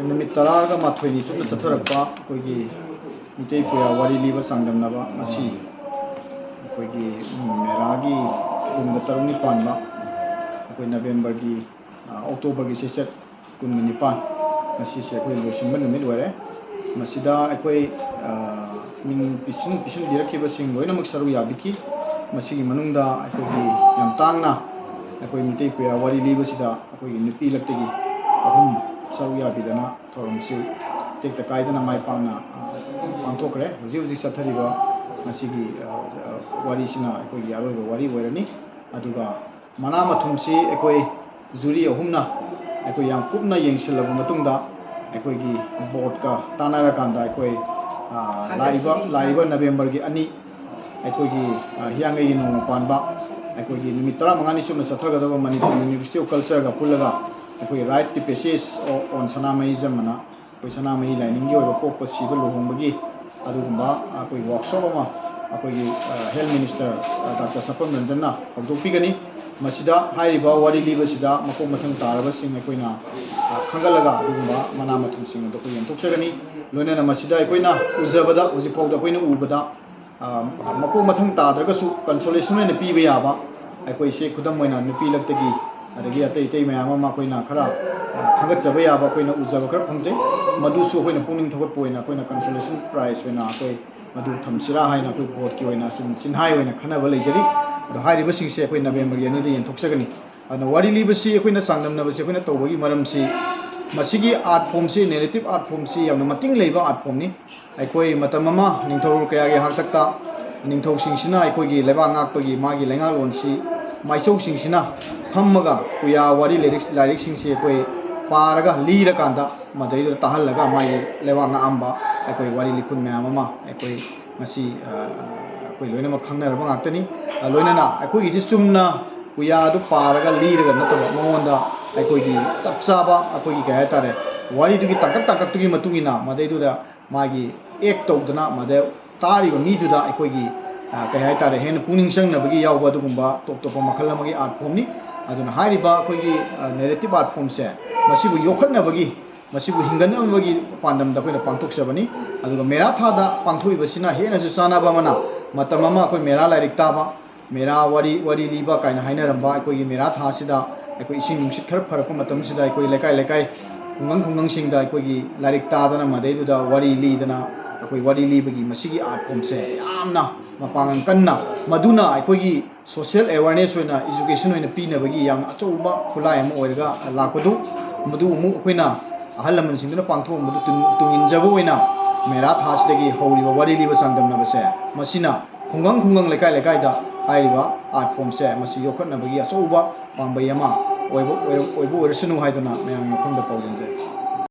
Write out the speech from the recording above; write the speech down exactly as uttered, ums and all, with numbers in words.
ꯅꯨꯃꯤꯠ ꯇꯔꯥꯒ ꯃꯥꯊꯣꯏꯅꯤ ꯆꯨꯞꯅ ꯆꯠꯊꯔꯛꯄ ꯑꯩꯈꯣꯏꯒꯤ ꯃꯤꯇꯩ ꯄꯨꯌꯥ ꯋꯥꯔꯤ ꯂꯤꯕ ꯆꯥꯡꯗꯝꯅꯕ ꯉꯁꯤ ꯑꯩꯈꯣꯏꯒꯤ, ꯎꯝ, ꯃꯦꯔꯥꯒꯤ ꯀꯨꯟꯒ ꯇꯔꯨꯛꯅꯤ ꯄꯥꯟꯕ ꯑꯩꯈꯣꯏ ꯅꯕꯦꯝꯕꯔꯒꯤ, ꯑ, ꯑꯣꯛꯇꯣꯕꯔꯒꯤ ꯆꯩꯆꯠ ꯀꯨꯟꯒ ꯅꯤꯄꯥꯟ, ꯉꯁꯤꯁꯦ ꯑꯩꯈꯣꯏ ꯂꯣꯏꯁꯤꯟꯕ ꯅꯨꯃꯤꯠ ꯑꯣꯏꯔꯦ꯫ ꯃꯁꯤꯗ ꯑꯩꯈꯣꯏ, ꯑ, ꯃꯤꯡ ꯄꯤꯁꯤꯟ-, ꯄꯤꯁꯤꯟꯕꯤꯔꯛꯈꯤꯕꯁꯤꯡ ꯂꯣꯏꯅꯃꯛ ꯁꯔꯨꯛ ꯌꯥꯕꯤꯈꯤ꯫ ꯃꯁꯤꯒꯤ ꯃꯅꯨꯡꯗ ꯑꯩꯈꯣꯏꯒꯤ ꯌꯥꯝ ꯇꯥꯡꯅ ꯑꯩꯈꯣꯏ ꯃꯤꯇꯩ ꯄꯨꯌꯥ ꯋꯥꯔꯤ ꯂꯤꯕꯁꯤꯗ ꯑꯩꯈꯣꯏꯒꯤ ꯅꯨꯄꯤ ꯂꯛꯇꯒꯤ ꯑꯍꯨꯝ ꯁꯔꯨꯛ ꯌꯥꯕꯤꯗꯅ ꯊꯧꯔꯝꯁꯤ ꯇꯦꯛꯇ ꯀꯥꯏꯗꯅ ꯃꯥꯏ ꯄꯥꯛꯅ, ꯑ, ꯄꯥꯡꯊꯣꯛꯈ꯭ꯔꯦ꯫ ꯍꯧꯖꯤꯛ ꯍꯧꯖꯤꯛ ꯆꯠꯊꯔꯤꯕ ꯉꯁꯤꯒꯤ, ꯑ, ꯑ, ꯋꯥꯔꯤꯁꯤꯅ ꯑꯩꯈꯣꯏꯒꯤ ꯑꯔꯣꯏꯕ ꯋꯥꯔꯤ ꯑꯣꯏꯔꯅꯤ꯫ ꯑꯗꯨꯒ ꯃꯅꯥ ꯃꯊꯨꯝꯁꯤ ꯑꯩꯈꯣꯏ ꯖꯨꯔꯤ ꯑꯍꯨꯝꯅ ꯑꯩꯈꯣꯏ ꯌꯥꯝ ꯀꯨꯞꯅ ꯌꯦꯡꯁꯤꯜꯂꯕ ꯃꯇꯨꯡꯗ ꯑꯩꯈꯣꯏꯒꯤ ꯕꯣꯔꯗꯀ ꯇꯥꯟꯅꯔꯀꯥꯟꯗ ꯑꯩꯈꯣꯏ, ꯑ, ꯂꯥꯛꯏꯕ, ꯂꯥꯛꯏꯕ ꯅꯕꯦꯝꯕꯔꯒꯤ ꯑꯅꯤ ꯑꯩꯈꯣꯏꯒꯤ, ꯑ, ꯍꯤꯌꯥꯡꯒꯩꯒꯤ ꯅꯣꯡꯃ ꯄꯥꯟꯕ ꯑꯩꯈꯣꯏꯒꯤ ꯅꯨꯃꯤꯠ ꯇꯔꯥꯃꯉꯥꯅꯤ ꯆꯨꯞꯅ ꯆꯠꯊꯒꯗꯕ ꯃꯅꯤꯄꯨꯔ University of Cultureꯒ ꯄꯨꯜꯂꯒ ꯑꯩꯈꯣꯏ Rise the Passage on Sanamahism ꯑꯅ ꯑꯩꯈꯣꯏ ꯁꯅꯥꯃꯍꯤ ꯂꯥꯏꯅꯤꯡꯒꯤ ꯑꯣꯏꯕ ꯄꯣꯛꯄ ꯁꯤꯕ ꯂꯨꯍꯣꯡꯕꯒꯤ ꯑꯗꯨꯒꯨꯝꯕ ꯑꯩꯈꯣꯏ workshop ꯑꯃ ꯑꯩꯈꯣꯏꯒꯤ, ꯑ, Health Minister, ꯑ, ꯗꯥꯛꯇꯔ ꯁꯐꯝ ꯔꯟꯖꯟꯅ ꯍꯧꯗꯣꯛꯄꯤꯒꯅꯤ꯫ ꯃꯁꯤꯗ ꯍꯥꯏꯔꯤꯕ ꯋꯥꯔꯤ ꯂꯤꯕꯁꯤꯗ ꯃꯀꯣꯛ ꯃꯊꯪ ꯇꯥꯔꯕꯁꯤꯡ ꯑꯩꯈꯣꯏꯅ, ꯑ, ꯈꯟꯒꯠꯂꯒ ꯑꯗꯨꯒꯨꯝꯕ ꯃꯅꯥ ꯃꯊꯨꯝꯁꯤꯡ ꯑꯗꯨ ꯑꯩꯈꯣꯏ ꯌꯦꯟꯊꯣꯛꯆꯒꯅꯤ꯫ ꯂꯣꯏꯅꯅ ꯃꯁꯤꯗ ꯑꯩꯈꯣꯏꯅ ꯎꯖꯕꯗ, ꯍꯧꯖꯤꯛ ꯐꯥꯎꯗ ꯑꯩꯈꯣꯏꯅ ꯎꯕꯗ, ꯑ, ꯃꯀꯣꯛ ꯃꯊꯪ ꯇꯥꯗ꯭ꯔꯒꯁꯨ consolation ꯑꯣꯏꯅ ꯄꯤꯕ ꯌꯥꯕ, ꯑꯩꯈꯣꯏꯁꯦ ꯈꯨꯗꯝ ꯑꯣꯏꯅ ꯅꯨꯄꯤ ꯂꯛꯇꯒꯤ, ꯑꯗꯒꯤ ꯑꯇꯩ ꯑꯇꯩ ꯃꯌꯥꯝ ꯑꯃ ꯑꯩꯈꯣꯏꯅ ꯈꯔ, ꯑ, ꯈꯪꯒꯠꯆꯕ ꯌꯥꯕ ꯑꯩꯈꯣꯏꯅ ꯎꯖꯕ ꯈꯔ ꯐꯪꯖꯩ꯫ ꯃꯗꯨꯁꯨ ꯑꯩꯈꯣꯏꯅ ꯄꯨꯛꯅꯤꯡ ꯊꯧꯒꯠꯄ ꯑꯣꯏꯅ ꯑꯩꯈꯣꯏꯅ consolation prize ꯑꯣꯏꯅ ꯑꯩꯈꯣꯏ ꯃꯗꯨ ꯊꯝꯁꯤꯔꯥ ꯍꯥꯏꯅ ꯑꯩꯈꯣꯏ ꯕꯣꯔꯗꯀꯤ ꯑꯣꯏꯅ ꯁꯨꯝ ꯆꯤꯟꯍꯥꯏ ꯑꯣꯏꯅ ꯈꯟꯅꯕ ꯂꯩꯖꯔꯤ꯫ ꯑꯗꯣ ꯍꯥꯏꯔꯤꯕꯁꯤꯡꯁꯦ ꯑꯩꯈꯣꯏ ꯅꯕꯦꯝꯕꯔꯒꯤ ꯑꯅꯤꯗ ꯌꯦꯟꯊꯣꯛꯆꯒꯅꯤ꯫ ꯑꯗꯨꯅ ꯋꯥꯔꯤ ꯂꯤꯕꯁꯤ ꯑꯩꯈꯣꯏꯅ ꯆꯥꯡꯗꯝꯅꯕꯁꯤ ꯑꯩꯈꯣꯏꯅ ꯇꯧꯕꯒꯤ ꯃꯔꯝꯁꯤ, ꯃꯁꯤꯒꯤ art formꯁꯤ, narrative art formꯁꯤ ꯌꯥꯝꯅ ꯃꯇꯤꯡ ꯂꯩꯕ art formꯅꯤ꯫ ꯑꯩꯈꯣꯏ ꯃꯇꯝ ꯑꯃ ꯅꯤꯡꯊꯧꯔꯣꯜ ꯀꯌꯥꯒꯤ ꯍꯥꯛꯇꯛꯇ ꯅꯤꯡꯊꯧꯁꯤꯡꯁꯤꯅ ꯑꯩꯈꯣꯏꯒꯤ ꯂꯩꯕꯥꯛ ꯉꯥꯛꯄꯒꯤ ꯃꯥꯒꯤ ꯂꯩꯉꯥꯛꯂꯣꯟꯁꯤ ꯃꯥꯏꯆꯧꯁꯤꯡꯁꯤꯅ ꯐꯝꯃꯒ ꯄꯨꯌꯥ ꯋꯥꯔꯤ ꯂꯥꯏꯔꯤꯛ, ꯂꯥꯏꯔꯤꯛꯁꯤꯡꯁꯤ ꯑꯩꯈꯣꯏ ꯄꯥꯔꯒ ꯂꯤꯔꯀꯥꯟꯗ ꯃꯗꯩꯗꯨꯗ ꯇꯥꯍꯜꯂꯒ ꯃꯥꯒꯤ ꯂꯩꯕꯥꯛ ꯉꯥꯛꯑꯝꯕ ꯑꯩꯈꯣꯏ ꯋꯥꯔꯤ ꯂꯤꯈꯨꯟ ꯃꯌꯥꯝ ꯑꯃ ꯑꯩꯈꯣꯏ ꯉꯁꯤ, ꯑ, ꯑꯩꯈꯣꯏ ꯂꯣꯏꯅꯃꯛ ꯈꯪꯅꯔꯕ ꯉꯥꯛꯇꯅꯤ꯫ ꯑ, ꯂꯣꯏꯅꯅ ꯑꯩꯈꯣꯏꯒꯤꯁꯤ ꯆꯨꯝꯅ ꯄꯨꯌꯥꯗꯨ ꯄꯥꯔꯒ ꯂꯤꯔꯒ ꯅꯠꯇꯕ, ꯃꯉꯣꯟꯗ ꯑꯩꯈꯣꯏꯒꯤ ꯆꯞ ꯆꯥꯕ ꯑꯩꯈꯣꯏꯒꯤ ꯀꯩ ꯍꯥꯏꯇꯥꯔꯦ, ꯋꯥꯔꯤꯗꯨꯒꯤ ꯇꯥꯡꯀꯛ ꯇꯥꯡꯀꯛꯇꯨꯒꯤ ꯃꯇꯨꯡ ꯏꯟꯅ ꯃꯗꯩꯗꯨꯗ ꯃꯥꯒꯤ ꯑꯦꯛ ꯇꯧꯗꯅ, ꯃꯗ ꯇꯥꯔꯤꯕ ꯃꯤꯗꯨꯗ ꯑꯩꯈꯣꯏꯒꯤ, ꯑ, ꯀꯩ ꯍꯥꯏꯇꯥꯔꯦ, ꯍꯦꯟꯅ ꯄꯨꯛꯅꯤꯡ ꯆꯪꯅꯕꯒꯤ ꯌꯥꯎꯕ ꯑꯗꯨꯒꯨꯝꯕ ꯇꯣꯞ ꯇꯣꯞꯄ ꯃꯈꯜ ꯑꯃꯒꯤ art formꯅꯤ꯫ ꯑꯗꯨꯅ ꯍꯥꯏꯔꯤꯕ ꯑꯩꯈꯣꯏꯒꯤ, ꯑ, narrative art formꯁꯦ, ꯃꯁꯤꯕꯨ ꯌꯣꯛꯈꯠꯅꯕꯒꯤ, ꯃꯁꯤꯕꯨ ꯍꯤꯡꯒꯠꯅꯕꯒꯤ ꯄꯥꯟꯗꯝꯗ ꯑꯩꯈꯣꯏꯅ ꯄꯥꯡꯊꯣꯛꯆꯕꯅꯤ꯫ ꯑꯗꯨꯒ ꯃꯦꯔꯥ ꯊꯥꯗ ꯄꯥꯡꯊꯣꯛꯏꯕꯁꯤꯅ ꯍꯦꯟꯅꯁꯨ ꯆꯥꯟꯅꯕ ꯑꯃꯅ, ꯃꯇꯝ ꯑꯃ ꯑꯩꯈꯣꯏ ꯃꯦꯔꯥ ꯂꯥꯏꯔꯤꯛ ꯇꯥꯕ, ꯃꯦꯔꯥ ꯋꯥꯔꯤ, ꯋꯥꯔꯤ ꯂꯤꯕ ꯀꯥꯏꯅ ꯍꯥꯏꯅꯔꯝꯕ ꯑꯩꯈꯣꯏꯒꯤ ꯃꯦꯔꯥ ꯊꯥ ꯑꯁꯤꯗ, ꯑꯩꯈꯣꯏ ꯏꯁꯤꯡ ꯅꯨꯡꯁꯤꯠ ꯈꯔ ꯐꯔꯛꯄ ꯃꯇꯝꯁꯤꯗ, ꯑꯩꯈꯣꯏ ꯂꯩꯀꯥꯏ ꯂꯩꯀꯥꯏ, ꯈꯨꯡꯒꯪ ꯈꯨꯡꯒꯪꯁꯤꯡꯗ ꯑꯩꯈꯣꯏꯒꯤ ꯂꯥꯏꯔꯤꯛ ꯇꯥꯗꯅ, ꯃꯗꯩꯗꯨꯗ ꯋꯥꯔꯤ ꯂꯤꯗꯅ, ꯑꯩꯈꯣꯏ ꯋꯥꯔꯤ ꯂꯤꯕꯒꯤ ꯃꯁꯤꯒꯤ art formꯁꯦ ꯌꯥꯝꯅ ꯃꯄꯥꯡꯒꯜ ꯀꯟꯅ, ꯃꯗꯨꯅ ꯑꯩꯈꯣꯏꯒꯤ social awareness ꯑꯣꯏꯅ, education ꯑꯣꯏꯅ ꯄꯤꯅꯕꯒꯤ ꯌꯥꯝꯅ ꯑꯆꯧꯕ ꯈꯨꯠꯂꯥꯏ ꯑꯃ ꯑꯣꯏꯔꯒ ꯂꯥꯛꯄꯗꯨ, ꯃꯗꯨ ꯑꯃꯨꯛ ꯑꯩꯈꯣꯏꯅ ꯑꯍꯜ ꯂꯃꯟꯁꯤꯡꯗꯨꯅ ꯄꯥꯡꯊꯣꯛꯑꯝꯕꯗꯨ ꯇꯨꯡ-, ꯇꯨꯡ ꯏꯟꯖꯕ ꯑꯣꯏꯅ ꯃꯦꯔꯥ ꯊꯥꯁꯤꯗꯒꯤ ꯍꯧꯔꯤꯕ ꯋꯥꯔꯤ ꯂꯤꯕ ꯆꯥꯡꯗꯝꯅꯕꯁꯦ, ꯃꯁꯤꯅ ꯈꯨꯡꯒꯪ ꯈꯨꯡꯒꯪ, ꯂꯩꯀꯥꯏ ꯂꯩꯀꯥꯏꯗ ꯍꯥꯏꯔꯤꯕ art formꯁꯦ, ꯃꯁꯤ ꯌꯣꯛꯈꯠꯅꯕꯒꯤ ꯑꯆꯧꯕ ꯄꯥꯝꯕꯩ ꯑꯃ ꯑꯣꯏꯕ, ꯑꯣꯏꯕ ꯑꯣꯏꯔꯁꯅꯨ ꯍꯥꯏꯗꯨꯅ ꯃꯌꯥꯝꯒꯤ ꯃꯐꯝꯗ ꯄꯥꯎꯖꯦꯟꯖꯔꯤ꯫